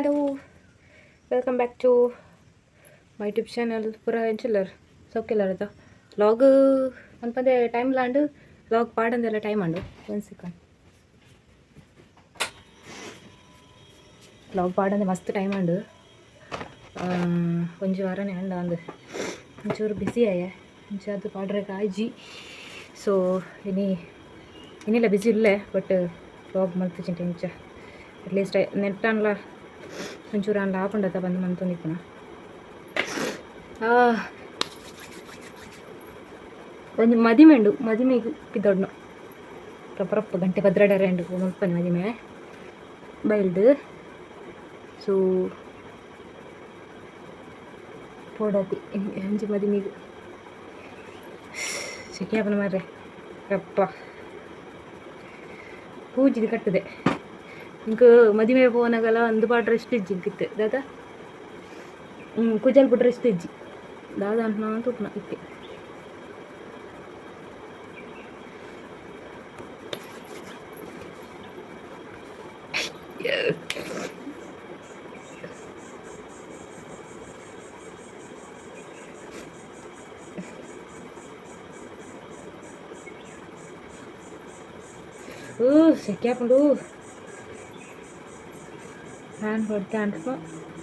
Hello, welcome back to my YouTube channel. ಪೂರ ಎಂಚಿಲ್ಲರ್ ಸೌಕ್ಯಲ್ಲರದ log ಅನ್ಪಂದೆ time ಲಾಂಡು log ಪಾಡಂದೆಲ್ಲ time ಅಂಡು. ಒಂದು second, log ಪಾಡಂದೆ ಮಸ್ತ್ time ಅಂಡು. ಒಂಜಿ ವಾರನೇ ಅಂಡ ಅಂದು ಒಂಚೂರು ಬಿಸಿ ಆಯ ಒಂಚು ಅದು ಪಾಡ್ರೆ ಆಯ್ಜಿ. ಸೊ ಇನಿ ಇನ್ನಿಲ್ಲ, ಬಿಸಿ ಇಲ್ಲೇ, ಬಟ್ ಲಾಗ್ ಮಲ್ತಿಜಿಂಟೆ ಇಂಚ ಅಟ್ಲೀಸ್ಟ್ ನೆಟ್ಟಾನ್ಲ ಒಂಚೂರು ಅನ್ಲ ಆಪುಂಡತ ಬಂದು ಮಂತೊಂದಿಪ್ಪುನ. ಒಂಜಿ ಮದಿಮೆ ಉಂಡು, ಮದಿಮೆಗ್ ಪಿದೊಡ್ನು ರಪ್ಪ ಗಂಟೆ ಪದ್ರಾಡರೆ ಉಂಡು ಮುಲ್ಪನೆ ಮದಿಮೆ ಬೈಲ್ಡ್. ಸೊ ಪೋಡಾತಿ ಒಂಜಿ ಮದಿಮೆಗ್. ಸೆಕೆ ಆಪುನ ಮಾರ್ರೆ ರಪ್ಪ ಪೂಜಿದ್ ಕಟ್ಟುದೆ. ಇಂಕ್ ಮದಿಮೆ ಪೋನಗಲ ಅಂದು ಪಾಡ್ರೆ ಇಷ್ಟ ಇಜ್ಜಿ ಇಂಕಿತ್ತೆ ದಾದ ಕುಜಲ್ ಪುಡ್ರೆ ಇಷ್ಟ ಇಜ್ಜಿ ದಾದ ಅಂತ ತೂಪುನ ಇತ್ತೆ. ಓ ಸೆಕೆ ಆಪುಂಡು. ಫ್ಯಾನ್ ಹೊಡ್ತೆ ಅಂಡ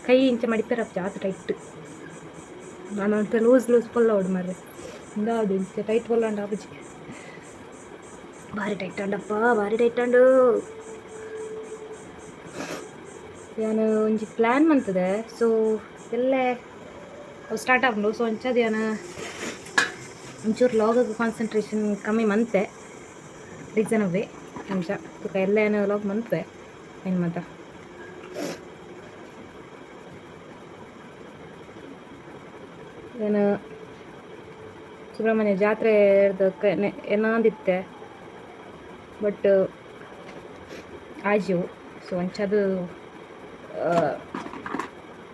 ಕೈ ಇಂಚ ಮಡಿಪೆರ ಜಾಸ್ತಿ ಟೈಟ್. ನಾನು ಅಂತ ಲೂಸ್ ಲೂಸ್ ಪೊಲ್ಲ ಹೊಡ್ ಮಾರ್ರೆ. ಇಂದಾದು ಇಂಚ ಟೈಟ್ ಪೊಲ್ಲ ಉಂಡು ಆಪುಜಿ. ಭಾರಿ ಟೈಟ್ ಉಂಡಪ್ಪ, ಭಾರಿ ಟೈಟ್ ಉಂಡು. ಯಾನ್ ಒಂಜಿ ಪ್ಲ್ಯಾನ್ ಮಂತದೆ. ಸೊ ಎಲ್ಲೆ ಸ್ಟಾರ್ಟ್ ಆಪುಂಡು. ಸೊ ಅಂಚಾದ್ ಯಾನ್ ಒಂಚೂರು ಲಾಗ್ ಕಾನ್ಸಂಟ್ರೇಷನ್ ಕಮ್ಮಿ ಮಂತೆ, ರೀಸನ್ ಅವೇ ಅಂಚ. ತುಕ ಎಲ್ಲ ಏನು ಲಾಗ್ ಮಂತ್ವೆ ಏನು ಮಾತ. ಏನು ಸುಬ್ರಹ್ಮಣ್ಯ ಜಾತ್ರೆ ಏನಾಂದಿತ್ತೆ, ಬಟ್ ಆಜು. ಸೊ ಅಂಚದು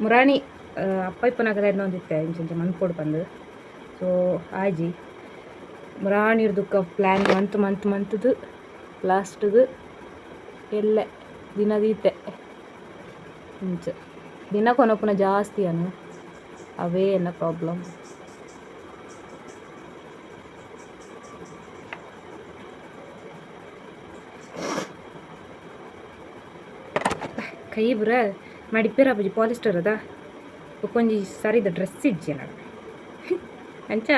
ಮುರಾಣಿ ಅಪ್ಪ ಇಪ್ಪನಾಗಲ ಎನ್ನೊಂದಿತ್ತೆ ಇಂಚ ಮನ್ಪೊಡು ಪಂದ್. ಸೊ ಆಜಿ ಮುರಾಣಿರ್ದುಕ್ಕ ಪ್ಲ್ಯಾನ್ ಮಂತ್ ಮಂತ್ ಮಂತದು ಲಾಸ್ಟ್ಗೆ ಎಲ್ಲೆ ದಿನ ದೀತೆ. ಇಂಚ ದಿನ ಕೊನೊಪುನ ಜಾಸ್ತಿ ಅನು ಅವೇ ಎನ್ನ ಪ್ರಾಬ್ಲಮ್. ಕೈ ಬುರ ಮಡಿಪೇರ ಆಪುಜಿ, ಪಾಲಿಸ್ಟರ್ ಅದ. ಬೊಕ್ಕೊಂಜಿ ಸರಿದ ಡ್ರೆಸ್ ಇಜ್ಜಿ ನಡ ಅಂಚ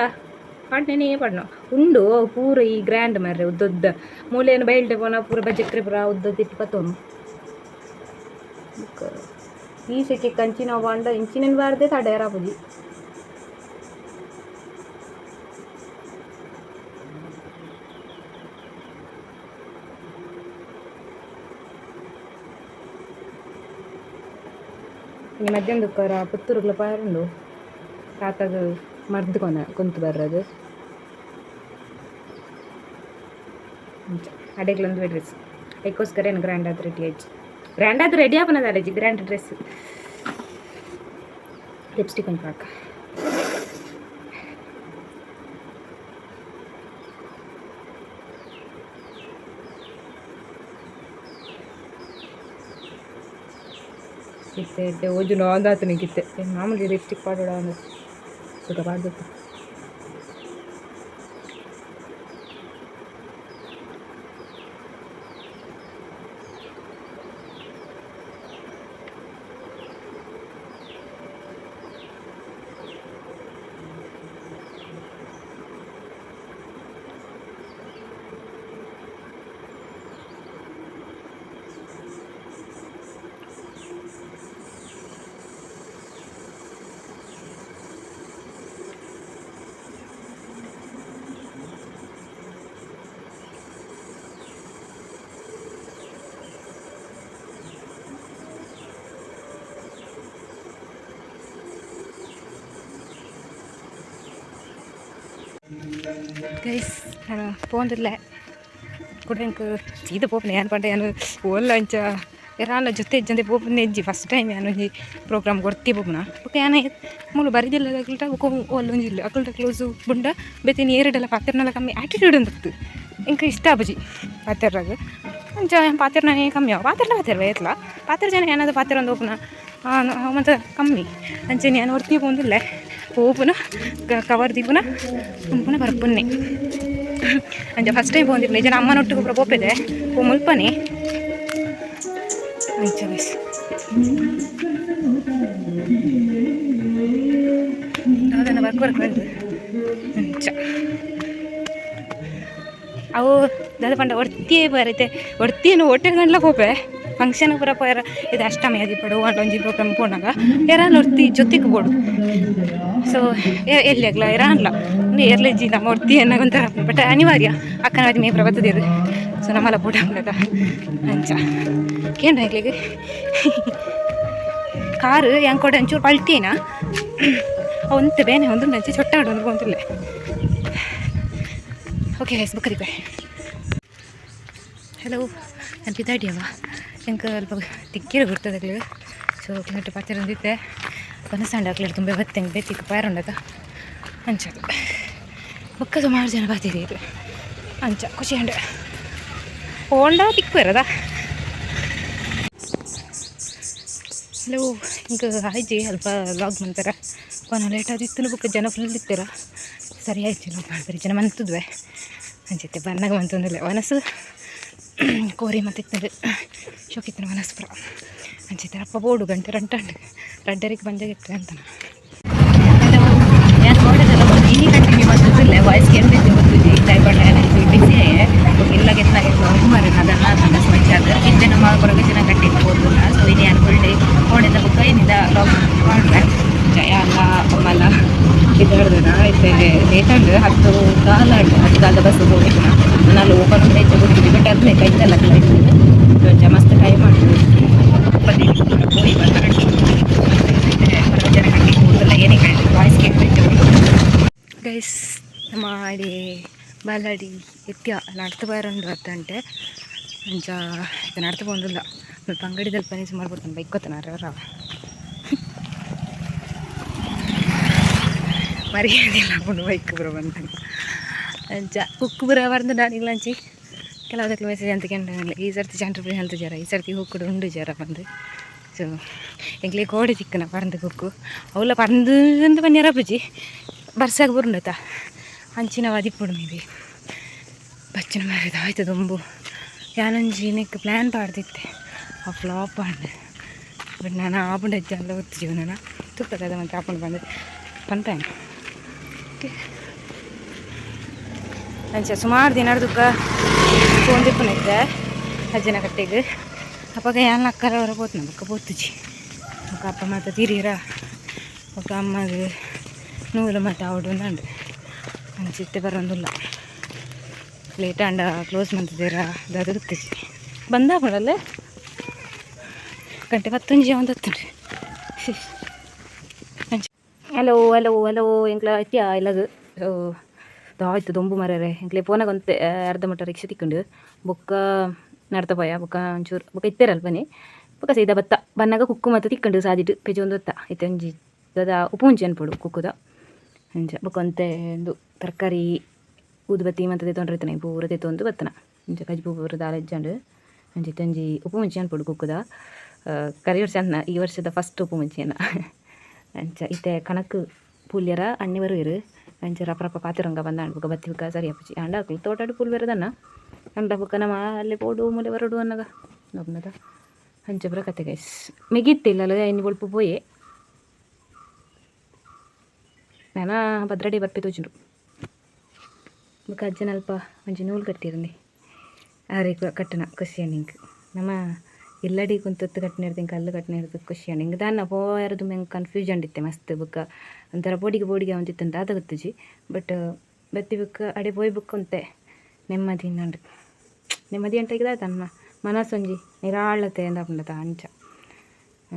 ಪಾಡ್ನೇನೆ ಪಾಡ್ನ ಉಂಡು. ಪೂರ ಈ ಗ್ರ್ಯಾಂಡ್ ಮಾರ್ರೆ ಉದ್ದುದ್ದ ಮೂಲೆಯನ್ನು ಬೈಲ್ಡೆ ಪೋನ ಪೂರ ಬಜಕ್ರೆ ಪೂರ ಉದ್ದ ಇಟ್ಟು ಪತ್ತೋನು. ಈ ಸೆಕೆ ಕಂಚಿನ ಬಾಂಡ ಇಂಚಿನ ಬಾರ್ದೆ ತಡೆಯರ ಆಪುಜಿ. ಇನಿ ಮಧ್ಯಾಹ್ನ ದುಕ್ಕಾರ ಪುತ್ತೂರುಗ್ಲ ಪಾರುಂಡು ತಾತಗ್ ಮರ್ದ್ ಕೊನ ಕೊಂತು ಬರ್ರದು. ಅಡೆಗ್ಲೊಂದು ಡ್ರೆಸ್ ಐಕೋಸ್ಕರ ಏನು ಗ್ರ್ಯಾಂಡ್ ಆದ್ ರೆಡಿ ಆಯ್ತು. ಗ್ರ್ಯಾಂಡ್ ಆದ್ ರೆಡಿ ಆಪನದ ಅಲೆಜಿ ಗ್ರ್ಯಾಂಡ್ ಡ್ರೆಸ್. ಲಿಪ್ಸ್ಟಿಕ್ ಒಂಜಿ ಪಾಕ. ಇತ್ತೆ ಇತ್ತೆ ಓಜುಂಡು ಅಂದಾತು ನಿಂಕಿತ್ತೆ ಮಾಮೂಲಿ ಲಿಪ್ಸ್ಟಿಕ್ ಪಾಡೋಡ ಅಂದು ಸುಖ ಪಾಡ್ದಿತ್ತು. ಗೈಸ್, ನಾನು ಪೋಂದಿಲ್ಲ ಕುಡ್ರೆಂಕ್ ಸೀದ ಪೋಪನೆ ಯಾನ್ ಪಂಡ ಯಾನ್ ಓಲ್ಲ ಅಂಚ ಏರಾನ ಜೊತೆ ಇಜ್ಜಂದೆ ಪೋಪುನೆ ಇಜ್ಜಿ. ಫಸ್ಟ್ ಟೈಮ್ ಯಾನ್ ಒಂಜಿ ಪ್ರೋಗ್ರಾಮ್ ಕೊರ್ತಿ ಪೋಪುನ. ಬೊಕ ಯಾನ್ ಮೂಲು ಬರಿದಿಲ್ಲ ಅಕಲ್ಟ ಬೊಕ ಓಲ್ಲ ಒಂಜಿ ಇಲ್ಲ ಅಕಲ್ಟ ಕ್ಲೋಸು ಬುಂಡ ಬೇತೆ ಏರೆಡೆಲ್ಲ ಪಾತೆರ್ನಲ ಕಮ್ಮಿ ಆಟಿಟ್ಯೂಡ್ ಅಂದಿತ್ತು. ಎಂಕ್ ಇಷ್ಟ ಆಪುಜಿ ಪಾತೆರ್ರಾಗ. ಅಂಚ ಪಾತೆರ್ನೇ ಕಮ್ಮಿ ಅವು ಪಾತೆರ್ಲ ಪಾತೆರ್ವೆ ಏತ್ಲ ಪಾತೆರ ಜನ ಏನಾದ್ರು ಪಾತೆರ ಒಂದು ಓಪುನ ಮತ್ತು ಕಮ್ಮಿ. ಅಂಚನೆ ನಾನು ಒರ್ತಿ ಪೋಂದಿಲ್ಲ ಪೋಪುನ ಕವರ್ ದೀಪುನ ಪುನ ಬರ್ಪುನ್ನೆ. ಅಂಚ ಫಸ್ಟ್ ಟೈಮ್ ಪೋಂದಿಪ್ಪುನ ಜನ ಅಮ್ಮನೊಟ್ಟಿಗೆ ಪೂರ ಪೋಪೆದೆ ಪೋ ಮುಲ್ಪನೆ. ಅಂಚ ಗೈಸ್ ದಾದನ ವರ್ಕ್ ವರ್ಕ್ ಬಂದು ಅಂಚ ಅವು ದಾದ ಪಂಡ ಒರ್ತಿಯೇ ಬರೈತೆ ಒರ್ತಿಯನ್ನು ಹೋಟೆಲ್ ಗಂಡ್ಲ ಪೋಪೆ ಫಂಕ್ಷನ್ ಪೂರ ಪೋಯರ. ಇದು ಅಷ್ಟಮಿ ಅದಿಪ್ಪಡು ಒಂಜಿ ಪ್ರೋಗ್ರಾಮ್ ಪೋನಾಗ ಏರಾನ್ ಒರ್ತಿ ಜೊತೆಗೆ ಬೋಡು. ಸೊ ಎಲ್ಲಿ ಆಗ್ಲ ಏರಾನ್ಲ ಏರ್ಲೆಜ್ಜಿ ನಮ್ಮ ಒರ್ತಿ ಎನ್ನಾಗ ಒಂಥರ, ಬಟ್ ಅನಿವಾರ್ಯ ಅಕ್ಕನ ಮೇ ಬರ್ತದಿರು. ಸೊ ನಮ್ಮಲ್ಲ ಬೋಡ ಅಂಚ ಕೇಂದ್ರ ಇಗ್ಲಿಗೆ ಕಾರು ಎಂಕೊಡೆ ಒಂಚೂರು ಪಲ್ಟೇನ ಒಂತೆ ಬೇನೆ ಒಂದು ನಂಚೆ ಚೊಟ್ಟ ಒಂದು ಗೊಂತಿಲ್ಲ. ಓಕೆ ಗೈಸ್, ಬುಕ್ಕದಿಕ್ಕೆ. ಹಲೋ, ನಾನು ಪಿದಾಡಿಯವ ಎಂಕ ಅಲ್ಪ ತಿಕ್ಕಿರ ಗುರ್ತದಗ್ಲು. ಸೊ ನೆಟ್ಟು ಪಾತೆರೊಂದಿತ್ತೆ ಬನಸಾಂಡ ಅಕ್ಲೆಡ್ ತುಂಬ ಬತ್ತೆಂಗ್ ಬೇತಿಕ್ ಪಾರುಂಡತ ಅಂಚದು ಬೊಕ್ಕ ಸುಮಾರು ಜನ ಬಾತಿದ್ದೀರು. ಅಂಚ ಖುಷಿ ಅಂಡ ಹೋಂಡ ತಿಕ್ಕು. ಹಲೋ, ಇಂಕ ಆಯ್ಜಿ ಅಲ್ಪ ಲಾಗ್ ಮಂತಾರ ಕೊನ ಲೇಟ್ ಆದಿತ್ತು ಬೊಕ್ಕ ಜನ ಫುಲ್ ಇತ್ತೀರ ಸರಿ ಆಯ್ತು ಲಾಗ್ ಮಾಡ್ತಾರೆ ಜನ ಮಂತದ್ವೆ ಅಂಚೈತೆ ಬನ್ನಾಗ ಮಂತಂದಿಲ್ಲ ವನಸು ಕೋರಿ ಮತ್ತೆ ಶೋಕಿತ್ತನ ವನಸ್ ಪುರ ಅಂಚೈತೆ ಅಪ್ಪ ಬೋಡು ಗಂಟೆ ರಂಟಂಡು ರಡ್ಡರಿಗೆ ಬಂದಾಗಿತ್ತು ಅಂತ. ಇನಿ ಕಂಟಿನ್ಯೂ ಮಾಡ್ತಿದ್ದಿಲ್ಲ ವಾಯ್ಸ್ ಕೇಳಿದ್ದೆ ಗೊತ್ತಿದೆ ಟೈಪ್ ಬಿಸಿ ಇಲ್ಲ ಗೆತ್ತಾಗಿತ್ತು ಮಾರೆ ಅದನ್ನ ತಂಡ ಮಂಚಾದ ಇತ್ತೆ ನಮ್ಮ ಕೊರಗ ಜನ ಕಟ್ಟಿ ಹೋದಿಲ್ಲ. ಸೊ ಇನಿ ಅನ್ಕೊಳ್ಳಿ ಕೋಡೆದ ಬುಕ್ಕ ಏನಿದ ಲಾಗ್ ಮಾಡ್ರೆ ಜಯ ಅಲ್ಲ ಅಮ್ಮಲ್ಲ ಇದ್ದಾಡ್ದನ ಇತ್ತೆ ಲೇಟ್ ಅಂಡ್ 10:15 ಅಂಡ್ 10:15 ಬಸ್ ಹೋಗಿದ್ದು ನಾನು ಓಪನ್ ಹೆಚ್ಚು ಗೊತ್ತಿದೆ. ಬಟ್ ಅದ್ನೇ ಕೈತಲ್ಲ ಕೊಂಚ ಮಸ್ತ್ ಟೈಮ್ ಉಂಟು ಹೋಗಿ ಬರ್ತಾರೆ ಜನ ಕಟ್ಟಿ ಹೋದಲ್ಲ ಏನೇ ವಾಯ್ಸ್ ಕೇಳಿದ್ದು. ಗೈಸ್, ಮಾಡಿ ಬಾಲಾಡಿ ಎತ್ಯ ನಡ್ತು ಬರೋಂಡು ಅತ್ತಂಟೆ ಅಂಚ ಇತ್ತೆ ನಡ್ತು ಪೋಂದಿಲ್ಲ ಮುಲ್ಪ ಅಂಗಡಿದಲ್ಪ ಸುಮಾರು ಬರ್ತಾನೆ ಬೈಕ್ ಗೊತ್ತನಾರ ರವ ಮರ್ಯಾದಿಲ್ಲ ಪುಂಡು ಬೈಕ್ ಪೂರ ಬಂದಂಗ. ಅಂಚ ಕುಕ್ಕು ಪೂರ ಬರ್ದು ನಾನಿಗ್ಲಂಚಿ ಕೆಲವುದಕ್ಕೆ ಮೆಸೇಜ್ ಅಂತ ಕೆಂಡ ಈ ಸರ್ತಿ ಚಂದ್ರ ಹೆಲ್ತ್ ಜರ ಈ ಸರ್ತಿ ಹುಕ್ಕುಡು ಉಂಡು ಜರ ಬಂದು. ಸೊ ಎಂಕ್ಲೆ ಕೋಡೆ ತಿಕ್ಕನ ಪರಂದು ಕುಕ್ಕು ಅವಲ ಪರಂದು ಅಂತ ಪನ್ಯರ ಬುಜಿ ಬರ್ಸಾಗ ಬರುಂಡತ ಅಂಚಿನ ವದಿಪ್ಪುಡು ಮೇಬಿ ಬಚ್ಚಿನ ಮಾರಿದ ಆಯ್ತು ದೊಂಬು ಯಾನೊಂಜಿ ನೆಕ್ ಪ್ಲ್ಯಾನ್ ಪಾಡ್ದಿತ್ತೆ ಆ ಫ್ಲಾಪ್ ಆಂಡ್. ಬಟ್ ನಾನು ಆಪುಂಡು ಹೆಚ್ಚಲ್ಲ ಗೊತ್ತು ಜೀವನ ತುಪ್ಪದ ಮತ್ತೆ ಆಪುಂಡು ಬಂದು ಪನ್ಪೇನು. ಓಕೆ, ಅಂಚ ಸುಮಾರು ದಿನ ದುಕ್ಕ ಪೋಂದಿಪ್ಪುನೈತೆ ಅಜ್ಜನ ಕಟ್ಟೆಗೆ ಅಪ್ಪಗ ಯಾನ್ ಅಕ್ಕರವರ ಪೋತ್ನ ಬೊಕ್ಕ ಪೋತುಜಿ ಬೊಕ್ಕ ಅಪ್ಪ ಮಾತ ತಿರಿಯರ ಬೊಕ್ಕ ಅಮ್ಮಗ್ ನೂಲು ಮಾತ ಆವಡು ಅಂದು ಅಂಚಿತ್ತೆ ಬರೋಂದಿಲ್ಲ ಲೇಟ್ ಆಂಡ ಕ್ಲೋಸ್ ಮಂತಿದ್ದೀರ ದಾದ ಗೊತ್ತಿಜಿ ಬಂದಾಪುಂಡಲ್ಲೇ ಗಂಟೆ ಪತ್ತೊಂಜಿ ಒಂದು ಹತ್ತುಂಡು. ಹಲೋ ಹಲೋ ಹಲೋ, ಎಂಕ್ಲ ಇತ್ಯಾ ಇಲ್ಲಗ ದಾಯ್ತು ದೊಂಬು ಮರರೆ ಎಂಕ್ಲೆ ಪೋನಾಗ ಒಂತೆ ಅರ್ಧ ಮಟ್ಟ ರಿಕ್ಷಾ ತಿಕ್ಕೊಂಡು ಬೊಕ್ಕ ನಡ್ತ ಪೋಯ ಬೊಕ್ಕ ಒಂಚೂರು ಬೊಕ್ಕ ಇತ್ತೆರಲ್ಪನೆ ಬೊಕ್ಕ ಸೀದಾ ಬತ್ತ ಬನ್ನಾಗ ಕುಕ್ಕು ಮತ್ತು ತಿಕ್ಕಂಡು ಸಾದಿಟ್ಟು ಪೆಜಿ ಒಂದು ಬತ್ತ ಇತ್ತೆ ಒಂಜಿ ದಾದ ಉಪ್ಪು ಅನ್ಪೊಡು ಕುಕ್ಕುದ. ಅಂಚ ಬೊಕ್ಕ ಒಂತೆ ಒಂದು ತರಕಾರಿ ಊದುಬತ್ತಿ ಮಂತ ದೆತ್ತೊಂಡ್ರೆ ಪೂರ ದೆತ್ತೊಂದು ಬತ್ತನ. ಅಂಚ ಕಜ್ಜು ಪೂರ ದಾಲ ಇಜ್ಜಂಡು ಅಂಚ ಇತ್ತೆ ಒಂಜಿ ಉಪ್ಪು ಮುಂಚಿ ಅನ್ಪೊಡು ಕುಕ್ಕುದ ಕರಿ ವರ್ಷ ಅನ್ನ ಈ ವರ್ಷದ ಫಸ್ಟ್ ಉಪ್ಪು ಮುಂಚಿಯನ್ನ. ಅಂಚ ಇತ್ತೆ ಕಣಕ್ ಪೂಲ್ಯರ ಅಣ್ಣೆ ಬರುವೆರು. ಅಂಚ ರಪ ರಪ ಪಾತೆರಂಗ ಬಂದಾಂಡ್ ಬೊಕ ಬತ್ತಿ ಬೊಕ ಸರಿ ಆಪುಜಿ ಆಂಡ ಅಕುಲು ತೋಟಡ್ ಪುಲ್ವೆರ್ ಅಂಡ ಬೊಕ ನಮ ಅಲ್ಲೇ ಪೋಡು ಮೂಲೆ ಬರಡು ಅನ್ನಗ ನೋಡ್ನದ ಅಂಚ ಪೂರ ಕತೆ ಗೈಸ್. ಮೆಗಿತ್ತಿಲ್ಲಲ್ಲ ಇನ್ನು ಬೊಲ್ಪು ಪೋಯೆ ನಾನ ಭದ್ರಡಿ ಬರ್ಪೆ ತೋಜುಂಡು. ಬೊಕ ಅಜ್ಜನ ಅಲ್ಪ ಒಂಜಿ ನೂಲು ಕಟ್ಟಿರಂದೆ ಆರೆ ಕಟ್ಟಣ ಖುಷಿ ಎಂಕ್ ನಮ್ಮ ಇಲ್ಲಡಿ ಕುಂತತ್ತು ಕಟ್ಟಿನಿರ್ದು ಕಲ್ಲು ಕಟ್ಟಿನಿರ್ದು ಖುಷಿ ಇಂಕ್ ದಾನ್ನ ಪೋಯರ್ದು ಮೆಂಗ್ ಕನ್ಫ್ಯೂಷನ್ ಇತ್ತೆ ಮಸ್ತ್ ಬೊಕ್ಕ ಒಂಥರ ಪೋಡಿಗೆ ಪೋಡಿಗೆ ಒಂದಿತ್ತಂತ ದಾದ ಗೊತ್ತುಜಿ. ಬಟ್ ಬತ್ತಿ ಬೊಕ್ಕ ಅಡೆ ಪೋಯಿ ಬೊಕ್ಕ ಒಂತೆ ನೆಮ್ಮದಿ ಉಂಡು ನೆಮ್ಮದಿ ಅಂಟ ತನ್ನ ಮನಸ್ಸೊಂಜಿ ನಿರಾಳತೆ ಅಂದಾಪುಂಡತ ಅಂಚ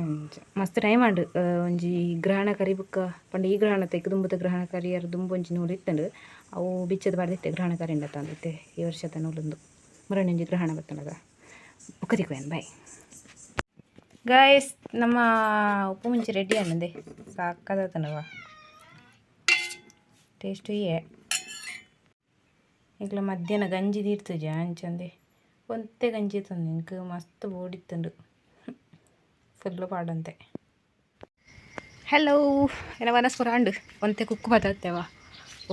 ಅಂಚ ಮಸ್ತ್ ಟೈಮ್ ಆಂಡ್. ಒಂಜಿ ಗ್ರಹಣ ಕರಿ ಬೊಕ್ಕ ಪಂಡ ಈ ಗ್ರಹಣ ತೆಕ್ ದುಂಬುದ ಗ್ರಹಣ ಕರಿಯರ್ ದುಂಬು ಒಂಜಿ ನೂಲು ಇತ್ತಂಡು ಅವು ಬಿಚ್ಚದ ಪಾಡ್ದಿತ್ತೆ ಗ್ರಹಣ ಕರಿಂಡತ ಅಂದಿತ್ತೆ ಈ ವರ್ಷದ ನೂಲೊಂದು ಮುರಣಿಂಜಿ ಗ್ರಹಣ ಬತ್ತನಗ ಬೊಕ್ಕ ತಿಕ್ಕುವೆನ್ ಬಾಯ್ ಗಾಯ್ಸ್. ನಮ್ಮ ಉಪ್ಪು ಮುಂಚೆ ರೆಡಿ ಅನ್ನದೆ ಸಾಕದತನವ ಟೇಸ್ಟು ಇಯೇ. ಎಂಕ್ಲ ಮಧ್ಯಾಹ್ನ ಗಂಜಿ ತೀರ್ತುಜ ಅಂಚಂದೆ ಒಂತೆ ಗಂಜಿ ತಂದು ಇಂಕ್ ಮಸ್ತ್ ಬೋಡಿತ್ತುಂಡು ಫುಲ್ಲು ಪಾಡಂತೆ. ಹಲೋ, ಎನ ವನಸ್ ಪೂರ ಆಂಡ್. ಒಂತೆ ಕುಕ್ಕು ಬತ್ತತ್ತೆವ.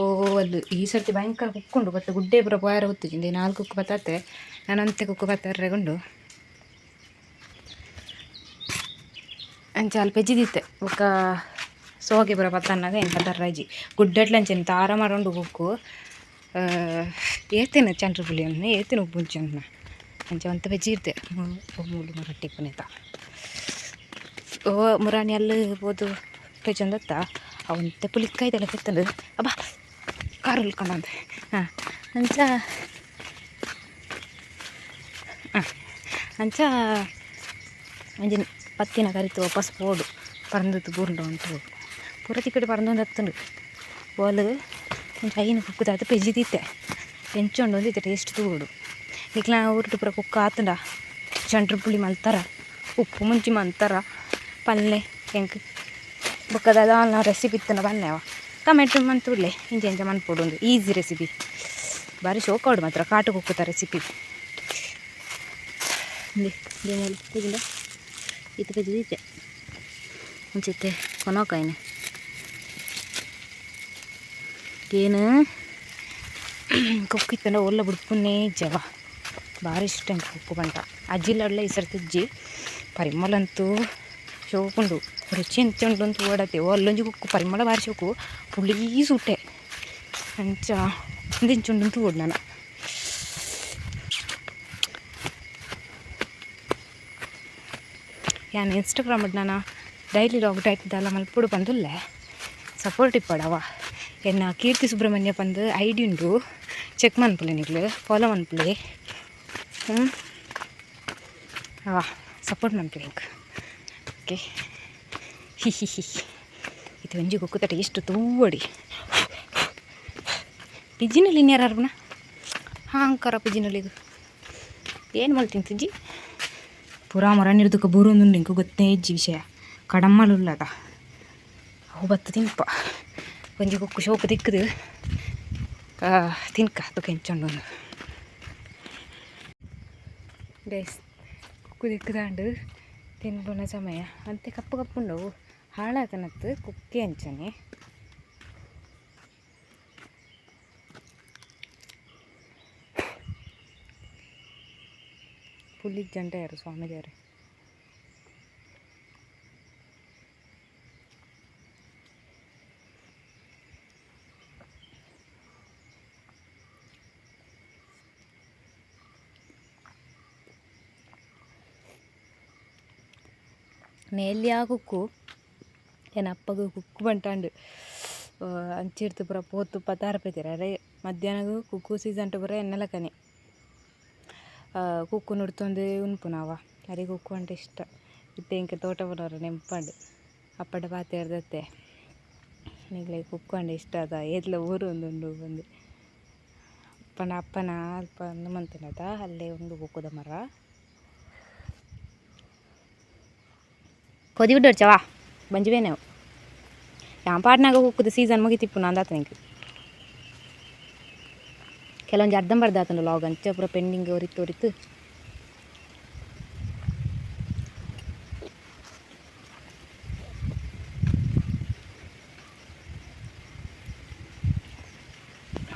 ಓ ಅದು ಈ ಸರ್ತಿ ಭಯಂಕರ ಕುಕ್ಕುಂಡು, ಬಟ್ ಗುಡ್ಡೆ ಪೂರ ಪೋಯರ ಗೊತ್ತುಜಿಂದೆ. ನಾಲ್ಕು ಕುಕ್ಕು ಬತ್ತತ್ತೆ, ನಾನು ಒಂತೆ ಕುಕ್ಕು ಬತ್ತರ್ರೆಗುಂಡು. ಅಂಚ ಅಲ್ಪ ಪೆಜ್ಜಿದಿತ್ತೆ. ಬೊಕ್ಕ ಸೋಗೆ ಪೂರ ಬತ್ತನ್ನಾಗ ಎಂಕ ತರ್ರಾಜಿ ಗುಡ್ಡೆಟ್ಲಂಚೆನೆ ತಾರ ಮರ ಉಂಡು ಕುಕ್ಕು. ಏತೇನು ಚಂದ್ರ ಪುಳಿ ಏತೇನು ಉಪ್ಪುಂಚಿ ಅಂಚ ಒಂತೆ ಪೆಜ್ಜಿ ಇತ್ತೆ ಮೂಲು ಮರಟ್ಟಿ ಪುನೇತ. ಓ ಮುರಾನಿ ಅಲ್ಲಿ ಪೋದು ಪೆಜೊಂದತ್ತ ಅವಂತೆ ಪುಲಿಕ್ಕಾಯ್ದೆಲ್ಲ ಕೆತ್ತಂದು. ಅಬ್ಬಾ, ಕಾರು ಉಲ್ಕೊಂಡಂತೆ. ಹಾಂ, ಅಂಚ ಹಾಂ ಅಂಚ ಒಂಜಿ ಪತ್ತಿನ ಕರಿತು ವಾಪಸ್ ಪೋಡು ಪರಂದತ್ತು ಬೂರ್ಂಡು ಅಂತ ಹೋಗು. ಪೂರ ತಿಕ್ಕಡೆ ಪರಂದೊಂದು ಹತ್ತುಂಡು. ಓಲು ಒಂಜಿ ಐನು ಕುಕ್ಕುದಾತ ಪೆಜ್ಜಿದಿತ್ತೆ. ಎಂಚ ಉಂಡು ಒಂದಿತ್ತೆ ಟೇಸ್ಟ್ ತೂವೊಡು. ನಿಕ್ಲ ಊರುಟು ಪೂರ ಕುಕ್ಕು ಆತುಂಡ? ಚಂಡ್ರ ಪುಳಿ ಮಲ್ತಾರ, ಉಪ್ಪು ಮುಂಚಿ ಮಲ್ತಾರ ಪಲ್ಲೆ ಎಂಕ್. ಬೊಕ್ಕ ದಾದ ರೆಸಿಪಿ ಇತ್ತಂಡ ಪನ್ನೆ ಅವ ಕಮೆಂಟ್ ಮಂತುಡ್ಲೆ ಇಂಚ ಇಂಚ ಮನ್ಪೊಡು. ಒಂದು ಈಸಿ ರೆಸಿಪಿ, ಬಾರಿ ಶೋಕಾವಡು ಮಾತ್ರ ಕಾಟು ಕುಕ್ಕುತ ರೆಸಿಪಿ. ತೂಜಿಂಡ ಇತ್ತೆ ಪೆಜ್ಜಿದಿತ್ತೆ. ಒಂಚಿತ್ತೆ ಕೊನೊಕಾಯಿನ ಏನು ಕುಕ್ಕು ಇತ್ತಂಡ ಒಲ್ಲ ಬುಡ್ಪುನ್ನೇ ಇಜ್ಜವ. ಭಾರಿ ಇಷ್ಟ ಎಂಕ್ ಕುಕ್ಕು ಪಂಡ. ಅಜ್ಜಿಲ್ಲಡ್ಲ ಈ ಸರ್ತಿ ಇಜ್ಜಿ. ಪರಿಮಳಂತೂ ಶೋಕುಂಡು, ರುಚಿ ಎಂಚ ಉಂಡು ಅಂತ ಓಡತ್ತೆ. ಅಲ್ಲೊಂಜಿ ಕುಕ್ಕು ಪರಿಮಳ ಭಾರಿ ಶೋಕು, ಪುಳಿ ಸೂಟೆ. ಅಂಚ ಉಂದು ಎಂಚ ಉಂಡು ತೂವೊಡು ನಾನು. ಯಾನ್ ಇನ್ಸ್ಟಾಗ್ರಾಮ್ ನಾನು daily log type ದಾಲ ಮಲ್ಪೊಡು ಪಂದುಲ್ಲೆ. ಸಪೋರ್ಟ್ ಇಪ್ಪಡವ. ಎನ್ನ ಕೀರ್ತಿ ಸುಬ್ರಹ್ಮಣ್ಯ ಪಂದ್ ಐಡಿ ಉಂಡು, ಚೆಕ್ ಮನ್ಪುಲೆ, ನಿಕ್ಲು ಫಾಲೋ ಮನ್ಪುಲೆ. ಅವ ಸಪೋರ್ಟ್ ಮನ್ಪುಲೆ ಎಂಕ್. ಓಕೆ, ಹಿ ಹಿ ಹಿ. ಇದು ಒಂಜಿ ಕುಕ್ಕುತ ಟೇಸ್ಟ್ ತೂವಡಿ. ಪಿಜ್ಜಿನಲ್ಲಿ ಇನ್ಯಾರು ಅರ್ಬನ ಹಾಂಕರ ಪಿಜ್ಜಿನಲ್ಲಿಗೆ ಏನು ಮಲ್ತೀನಿ ತಿಂಜಿ ಪೂರಾ ಮರ ನಿರ್ದಕ್ಕೆ ಬೂರೊಂದುಂಡು. ಇಂಕು ಗೊತ್ತೇ ಇಜ್ಜಿ ವಿಷಯ. ಕಡಮ್ಮಲುಲ್ಲದ ಅವು ಬತ್ತು ತಿನ್ಪ. ಒಂಜಿ ಕುಕ್ಕು ಶೋಕು ತಿಕ್ಕದು ತಿನ್ಕ ತುಕ ಎಂಚ ಉಂಡು. ಗೈಸ್, ಕುಕ್ಕು ತಿಕ್ಕದಾಂಡು, ತಿನ್ಪುನ ಸಮಯ. ಅಂತೆ ಕಪ್ಪು ಕಪ್ಪುಂಡು, ಹಾಳಾತನತ್ತು ಕುಕ್ಕೆ ಅಂಚನೆ. ಪುಲ್ಲಿಗೆ ಜಂಟ ಯಾರು ಸ್ವಾಮಿ ದೇವ್ರೆ. ನೇಲ್ಯಾ ಕುಕ್ಕು ಎನ್ನ ಅಪ್ಪಗ್ ಕುಕ್ಕು ಬಂಟಾಂಡು. ಅಂಚಿರ್ತು ಪೂರ ಪೋತು ಪತಾರ ಪೋತೆರ್. ಅರೆ ಮಧ್ಯಾಹ್ನಗ್ ಕುಕ್ಕು ಸೀಸನ್ ಪೂರ ಎನ್ನಲಕನೆ ಕುಕ್ಕು ನುರ್ತೊಂದೇ ಉನ್ಪುನವ. ಅರೆಗ್ ಕುಕ್ಕು ಪಂಡ ಇಷ್ಟ. ಇತ್ತೆ ಎಂಕ್ ತೋಟ ಪೂರ ನೆಂಪುಂಡು. ಅಪ್ಪಡ ಪಾತೆರ್ದತ್ತೆ, ನಿಕ್ಲೆಗ್ ಕುಕ್ಕು ಪಂಡ ಇಷ್ಟ ಅದ, ಏತ್ಲ ಊರೊಂದುಂಡು ಪಂದ್. ಪಂಡ ಅಪ್ಪನ ಅಲ್ಪ ಉಂದು ಮಂತುನತ ಅಲ್ಲೇ ಉಂಡು ಕುಕ್ಕುದ ಮರ. ಕೊದಿ ಬಿಡ್ಡೊಡ್ಚವಾ ಬಂಜಿ ಬೇನೆ. ಯಾನ್ ಪಾಡ್ನಾಗ ಕುಕ್ಕುದ ಸೀಸನ್ ಮುಗಿತಿಪ್ಪುನ ಅಂದಾತ ಎಂಕ್. ಕೆಲವೊಂಜಿ ಅರ್ಧಂಬರ್ಧ ಆತುಂಡು ಲಾಗ್, ಅಂಚ ಪೂರ ಪೆಂಡಿಂಗ್ ಒರಿತು ಒರಿತು.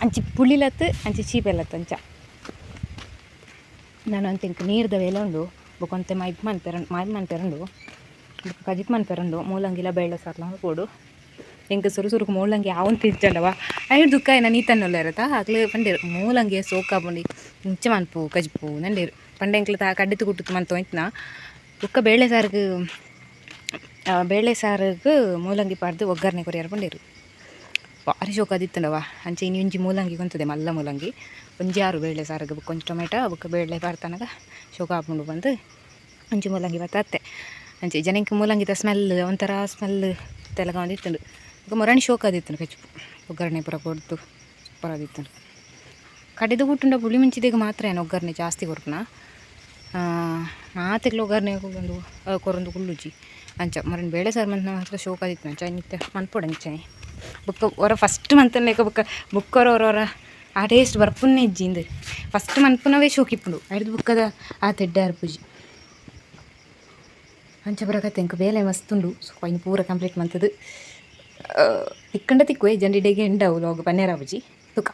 ಅಂಚಿ ಪುಳಿಲತ್ತು ಅಂಚಿ ಚೀಪೆಲತ್ತು ಅಂಚ. ನಾನು ಅಂತ ಇಂಕ್ ನೀರ್ದ ಬೇಲೆ ಉಂಡು. ಬೊಕ ಒಂತೆ ಮೈಪ್ ಮನ್ಪೆರ ಮಾಯ್ಪ್ ಮನ್ಪೆರುಂಡು, ಬೊಕ ಕಜಿಪ್ ಮನ್ಪೆರುಂಡು. ಮೂಲಂಗಿಲ ಬೇಳೆ ಸಾರ್ಲ ಬೋಡು. ಎಂಕ್ ಸುರು ಸುರುಕು ಮೂಲಂಗಿ ಯಾವೊಂದು ಇಜ್ಜಂಡವ. ಐಡ್ ದುಕ್ಕ ಏನ ನೀತನ್ನುಲ್ಲೆರತ ಅಕ್ಲು ಪಂಡೆರ್ ಮೂಲಂಗಿ ಸೋಕಾಪುಂಡು, ಇಂಚ ಮನ್ಪು ಕಜಿಪು ನಂಡೇರು ಪಂಡ. ಎಂಕ್ಲ ತಾ ಕಡ್ಡಿತು ಕುಟ್ಟುತು ಮಂತೊಂತಿನ. ಬೊಕ್ಕ ಬೇಳೆ ಸಾರ್ಗ್ ಬೇಳೆ ಸಾರುಗ್ ಮೂಲಂಗಿ ಪಾಡ್ದು ಒಗ್ಗರಣೆ ಕೊರಿಯರ ಪಂಡೇರು. ಭಾರಿ ಶೋಕಾದಿತ್ತುಂಡವ. ಅಂಚ ಇನಿ ಒಂಜಿ ಮೂಲಂಗಿ ಕೊಂತದೆ, ಮಲ್ಲ ಮೂಲಂಗಿ ಒಂಜಿ ಆರು ಬೇಳೆ ಸಾರುಗ್. ಬೊಕ್ಕ ಒಂಜಿ ಟೊಮೆಟೊ ಬೊಕ್ಕ ಬೇಳೆ ಪಾಡ್ತನಗ ಶೋಕ ಆಪುಂಡು ಪಂದ್ ಒಂಜಿ ಮೂಲಂಗಿ ಬತ್ತತ್ತೆ. ಅಂಚೆ ಜನಕ್ಕೆ ಮೂಲಂಗಿದ ಸ್ಮೆಲ್ ಒಂಥರ ಸ್ಮೆಲ್ ತೆಲಗ ಒಂದಿತ್ತುಂಡು. ಬೊಕ್ಕ ಮೊರಣಿ ಶೋಕಾದಿತ್ತುಂಡು ಕಜಿಪು, ಒಗ್ಗರಣೆ ಪೂರ ಕೊರ್ದು ಸೂಪರ್ ಆದಿತ್ತುಂಡು. ಕಡೆದು ಕುಟ್ಟುಂಡ ಪುಳಿ ಮುಂಚಿದೆಗ್ ಮಾತ್ರ ಏನು ಒಗ್ಗರಣೆ ಜಾಸ್ತಿ ಕೊರ್ಪುನ. ಮಾತೆಗ್ಲ ಒಗ್ಗರಣೆ ಕೊರೊಂದು ಕೊರೊಂದು ಕುಲ್ಲುಜಿ. ಅಂಚ ಮೊರನ್ ಬೇಳೆ ಸಾರು ಮಂತ್ ಮಾತ್ರ ಶೋಕಾದಿತ್ತು. ಅಂಚ ಇತ್ತೆ ಮನ್ಪೊಡು ಅಂಚನೆ. ಬೊಕ್ಕ ಒರ ಫಸ್ಟ್ ಮಂತನ್ಲೆಕ ಬೊಕ್ಕ ಬೊಕ್ಕ ಒರ ಒರ ಆ ಟೇಸ್ಟ್ ಬರ್ಪುನ್ನೇ ಇಜ್ಜಿ ಇಂದು. ಫಸ್ಟ್ ಮನ್ಪುನವೇ ಶೋಕಿಪ್ಪುಂಡು ಐಡ್ದ್ ಬುಕ್ಕದ ಆ ತೆಡ್ಡೆ ಅರ್ಪುಜಿ. ಅಂಚ ಬರಕತ್ತೆ ಎಂಕ್ ಬೇಲೆ ಮಸ್ತ್ ಉಂಡು. ಸೊ ಐನ್ ಪೂರ ಕಂಪ್ಲೀಟ್ ಮಂತುದು ತಿಕ್ಕಂಡ ತಿಕ್ಕುವೆ, ಜಂಡಿ ಡೇಗೆ ಎಂಡವು ಲಾಗ್ ಪನ್ನೇರ ಆಪುಜಿ ತುಕ.